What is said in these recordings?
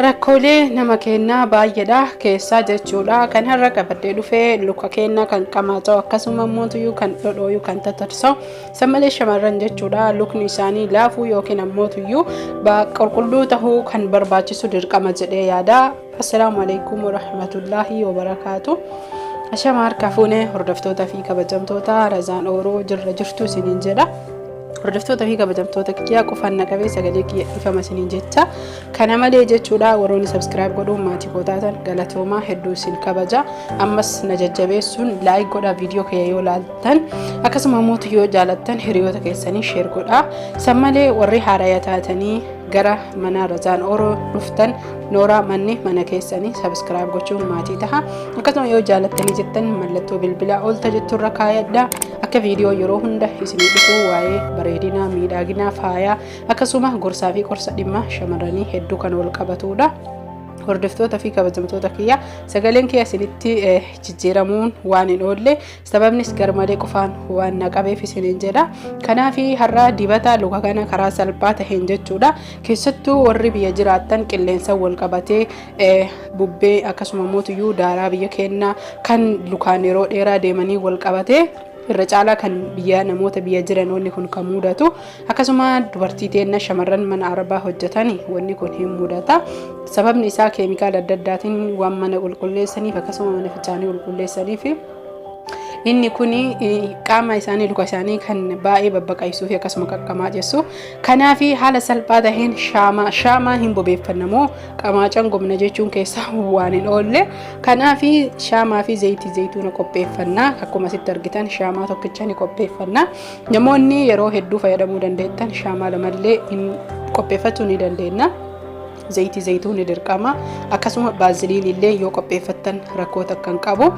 Rakkoolee nama keennaa baay'eedha keessaa jechuudha. Kan har'a qabadhee dhufe luka keennaa kan qamaaca'u akkasuma ammootuyyuu kan dhodhooyu kan tatarsa'u san malee shamarran jechuudha lukni isaanii laafuu yookiin ammootuyyuu qulqulluu tahuu kan barbaachisu dirqama jedhee yaada. Assalaamu alaikum warahmatullaahi wabarakaatu. Ashama harka fuune hordoftoota fi kabajamtoota Razaan Ooroo jirra jirtu isiniin jedha. Hordoftoota fi kabajamtoota kiyyaa qofaan na qabee sagalee kiyya ifama isiniin jecha. Kana malee jechuudha warroonni subscribe godhuun maatii koo taatan galatoomaa hedduu isin kabaja. Ammas na jajjabeessuun like godhaa viidiyoo kiyya yoo laaltan akkasuma immoo yoo jaalattan hiriyoota keessanii share godhaa. San malee warri haaraya taatanii gara mana Razaan Oro dhuftan nooraa manni mana keessanii subscribe gochuun maatii taha. Akkasuma yoo jaalattanii jettan mallattoo bilbilaa ol jetturra kaayadha. Akka viidiyoo yeroo hunda isinii dhufu waa'ee bareedinaa, miidhaginaa, faayaa akkasuma gorsaa fi qorsa dhimma shamarranii hedduu kan wal qabatudha. Hordoftoota fi kabajamtoota kiyya sagaleen kiyya isinitti jijjiiramuun waan hin oolle sababnis garmalee qofaan waan na qabeef isiniin jedha. Kanaaf har'a dibata luka kana karaa salphaa taheen jechuudha. Keessattuu warri biyya jiraattan qilleensa wal qabatee bubbee akkasuma mootuyyuu daaraa biyya keenyaa kan lukaan yeroo dheeraa deemanii wal qabatee irra caalaa kan biyya namoota biyya jiran wanni kun kan mudatu akkasuma dubartii teenna shamarran mana arabaa hojjetan wanni kun hin mudata. Sababni isaa keemikaala adda addaatiin waan mana qulqulleessaniif akkasuma mana fincaanii qulqulleessaniif inni kun qaama isaanii luka isaanii kan baay'ee babbaqaysuu fi akkasuma qaqqamaajessu. Kanaaf haala salphaa taheen shaamaa shaamaa hin bobeeffannamoo qamaacan gomna jechuun keessaa waan hin oolle. Kanaaf shaamaa fi zayitii zayituuna qopheeffannaa. Akkuma asitti argitan shaamaa tokkicha ni qopheeffanna. Namoonni yeroo hedduu fayyadamuu dandeettan shaamaa lamallee qopheeffachuu ni dandeenya. Zayitii zayituun dirqama. Akkasuma baaziliin illee yoo qopheeffattan rakkoo takka hin qabu.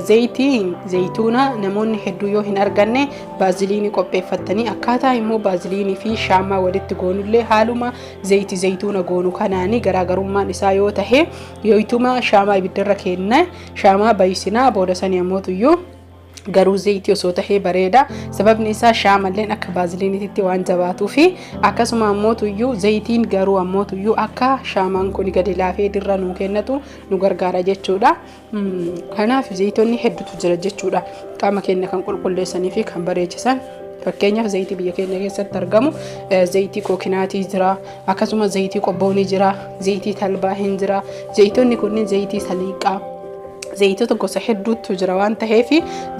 Zayitiin zayituuna namoonni hedduu yoo hin arganne baaziliinii qopheeffattanii akkaataa immoo baaziliinii fi shaamaa walitti goonullee haaluma zayitii zayituuna goonu kanaanii garaagarummaan isaa yoo tahe yooyituma shaamaa ibiddarra kenna shaamaa bayisinaa booda sanii ammootuyyuu garuu zayitii osoo tahee bareeda. Sababni isaa shaamalleen akka baaziliiniitti waan jabaatuu fi akkasuma ammootuyyuu zayitiin garuu ammootuyyuu akka shaamaan kun gadi laafee dirra nuu kennatu nu gargaara jechuudha. Kanaaf zayitoonni hedduutu jira jechuudha. Qaama keenya kan qulqulleessanii fi kan bareechisan. Fakkeenyaaf zayitii biyya keenya keessatti argamu zayitii kookinaatii jira, akkasuma zayitii qobboonii jira, zayitii talbaa hin jira. Zayitoonni kunniin zayitii saliiqaa. Zayitoota gosa hedduutu jira waan ta'eef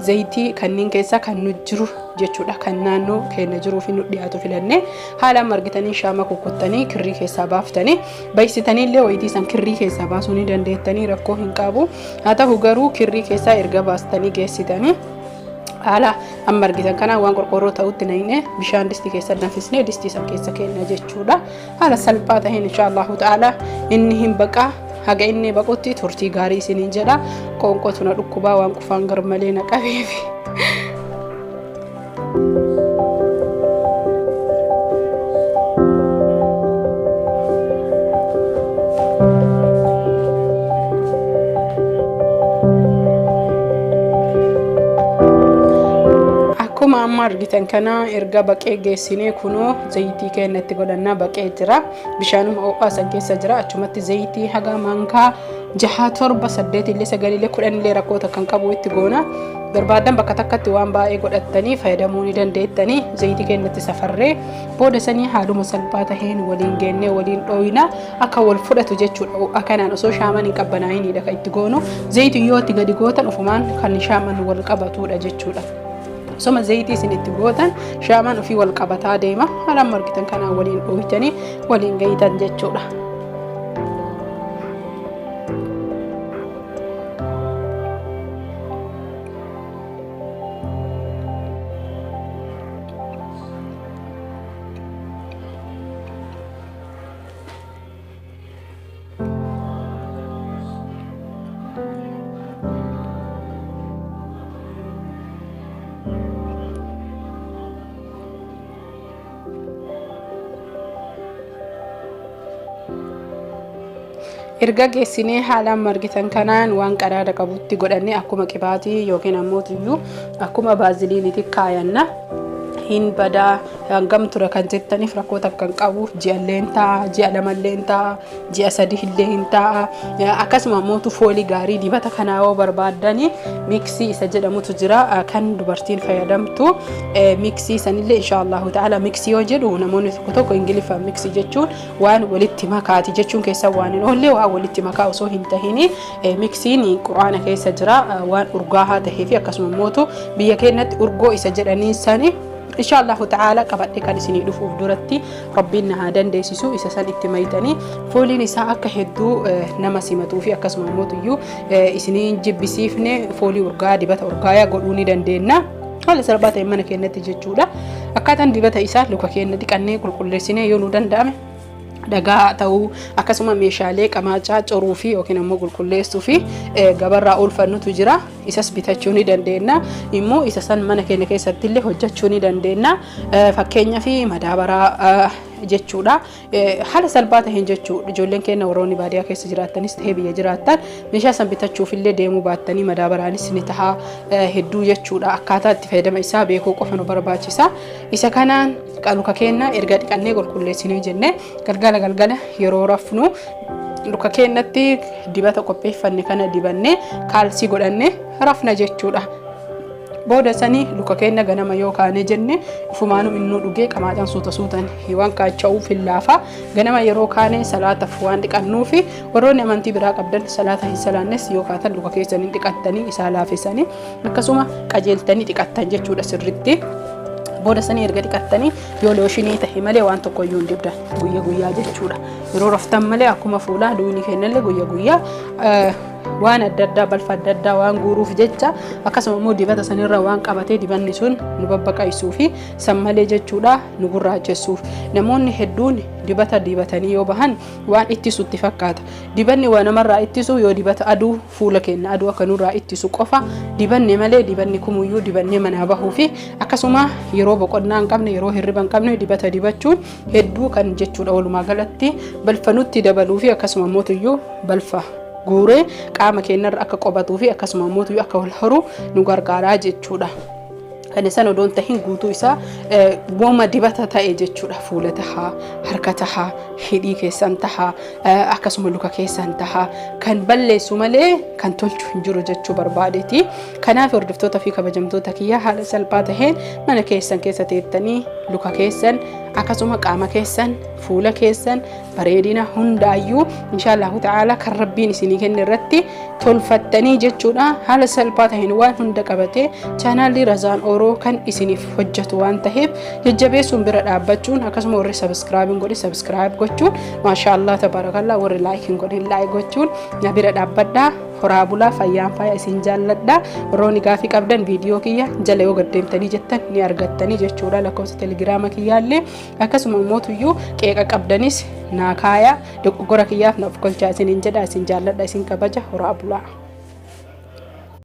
zayitii kanneen keessaa kan nu jiru jechuudha. Kan naannoo keenya jiruu fi nu dhiyaatu filannee haala amma argitanii shaama kukkuttanii kirrii keessaa baaftanii baysitanii illee wayitii san kirrii keessaa baasuu ni dandeettanii rakkoo hin qabu. Haa ta'u garuu kirrii keessaa erga baastanii geessitanii haala amma argitan kanaan waan qorqoorroo ta'utti naqnee bishaan distii keessa danfisnee distii san keessa kenna jechuudha. Haala salphaa ta'een insha Allahu ta'ala inni hin baqaa haga inni baqutti turtii gaarii isiniin jedha. Qoonqootu na dhukkubaa waan qufaan garmalee na qabeef. Akkuma amma argitan kana erga baqee geessinee kunoo zayitii keenya itti godhannaa baqee jira. Bishaanuma ho'aa san keessa jira. Achumatti zayitii haga maankaa 6 7 8 illee 9 illee 10 illee rakkoo takka hin qabu itti goona. Barbaadan bakka takkatti waan baay'ee godhattanii fayyadamuu ni dandeettanii zayitii keenyatti safarree booda sanii haaluma salphaa taheen waliin geennee waliin dhooyna akka wal fudhatu jechuudha. Ho'a kanaan osoo shaaman hin qabbanaa'inidha kan itti goonu. Zayitii yoo itti gadi gootan ofumaan kan shaaman wal qabatudha jechuudha. Osoma zayitii isin itti gootan shaamaan ofii wal qabataa deema. Haala amma argitan kanaan waliin dhooytanii waliin gahitan jechuudha. Erga geessinee haala amma argitan kanaan waan qadaada qabutti godhannee akkuma qibaatii yookiin ammoo tuyyuu akkuma baaziliinitti kaayanna. Hin badaa, hangam tura kan jettaniif rakkoo takka hin qabu. Ji'allee hin ta'a, ji'a lamallee hin ta'a, ji'a 3 illee hin ta'a. Akkasuma immoo foolii gaarii dibata kanaa yoo barbaaddani, miksii isa jedhamutu jira, kan dubartiin fayyadamtu. Miksii sanillee inshaallahu ta'ala, miksii yoo jedhu namoonni tokko tokko Ingiliffaan miksii jechuun waan walitti makaati jechuun keessa waan hin oolle, waan walitti makaa osoo hin tahini, miksiin Quraana keessa jira, waan urgaahaa tahee fi akkasuma immoo biyya keenyatti urgoo isa jedhanii sani, inshaallahu ta'ala qabadhe kan isinii dhufuuf duratti Rabbiin na haa dandeessisu. Isa san itti maytanii fooliin isaa akka hedduu nama simatuu fi akkasuma immoo isinii jibbisiifne foolii urgaa, dibata urgaayaa godhuu ni dandeenya. Haala salphaa ta'e mana keenyatti jechuudha. Akkaataan dibata isaa, luka keenya dhiqannee qulqulleessinee, yoo nu danda'ame dhagaa ta'uu, akkasuma meeshaalee qamaacaa coruu fi yookiin ammoo qulqulleessuu fi gabarraa oolfannutu jira. Isas bitachuu ni dandeenya. Immoo isa san mana keenya keessatti illee hojjechuu ni dandeenya. Fakkeenyaa fi madaabaraa jechuudha. Haala salphaa ta'een jechuudha. Ijoolleen keenya warroonni baadiyyaa keessa jiraattanis ta'ee biyya jiraattan, meeshaa san bitachuuf illee deemuu baattanii, madaabaraanis ni taha hedduu jechuudha. Akkaataa itti fayyadama isaa beekuu qofa nu barbaachisa. Isa kanaan luka keenya erga dhiqannee qulqulleessinee jenne, galgala galgala yeroo rafnu luka keenyatti dibata qopheeffanne kana dibannee kaalsii godhannee rafna jechuudha. Booda sanii luka keenya ganama yoo kaanee jenne, ufumaanuu innuu dhugee qamaacaan suuta suutaan waan kaacha'uuf hin laafa. Ganama yeroo kaanee salaataaf waan dhiqannuufi, warroonni amantii biraa qabdan salaata hin salaannes yoo kaatan luka keessanii dhiqattanii isaa laafisanii akkasuma qajeeltanii dhiqattan jechuudha sirritti. Booda sanii erga dhiqattanii, yoo looshinii ta'e malee waan tokko iyyuu hin dibdan guyya guyyaa jechuudha. Yeroo raftan malee, akkuma fuulaa duuni kennallee guyya guyyaa waan adda addaa, balfa adda addaa waan guuruuf jecha, akkasuma immoo dibata sanirra waan qabatee dibanni sun nu babbaqaysuu fi san malee jechuudha nu gurraachessuuf. Namoonni hedduun dibata dibatanii yoo bahan waan ittisutti fakkaata. Dibanni waa namarraa ittisu yoo dibata aduu, fuula keenya aduu akka nurraa ittisu qofa dibanne malee, dibanni kumuyyuu dibannee manaa bahuu fi akkasuma yeroo boqonnaa hin qabne, yeroo hirriba hin qabne dibata dibachuun hedduu kan jechuudha, walumaa galatti balfa nutti dabaluu fi akkasuma mootuyyuu balfa guuree qaama keenyarra akka qobatuu fi akkasuma mootuyyuu akka wal horu nu gargaaraa jechuudha. Kan isaan odoon tahin guutuu isaa wooma dibata ta'e jechuudha. Fuula tahaa, harka tahaa, hidhii keessan tahaa, akkasuma luka keessan tahaa, kan balleessu malee kan tolchu hin jiru jechuu barbaadeeti. Kanaaf hordoftoota fi kabajamtoota kiyyaa, haala salphaa taheen mana keessan keessa teettanii luka keessan, akkasuma qaama keessan, fuula keessan, bareedina hundaayyuu inshaallahu ta'ala kan Rabbiin isinii kenne irratti tolfattanii jechuudha. Haala salphaa taheen waan hunda qabatee chaanaalli Razaan Ooroo kan isiniif hojjetu waan taheef, jajjabeessuun bira dhaabbachuun, akkasuma warri subscribe godhe subscribe gochuun, maashaallah tabaarakallaa, warri like hin godhin like gochuun na bira dhaabbadhaa. Horaa bulaa, fayyaan faaya, isin jaalladha. Warroonni gaafii qabdan viidiyoo kiyya jala yoo gaddeemtanii jettan ni argattanii jechuudha, lakkoofsa telegiraama kiyyaallee. Akkasuma mootuyyuu qeeqa qabdanis naa kaaya, dogoggora kiyyaaf naaf kolchaa isiniin jedha. Isin jaalladha, isin kabaja, horaa bulaa.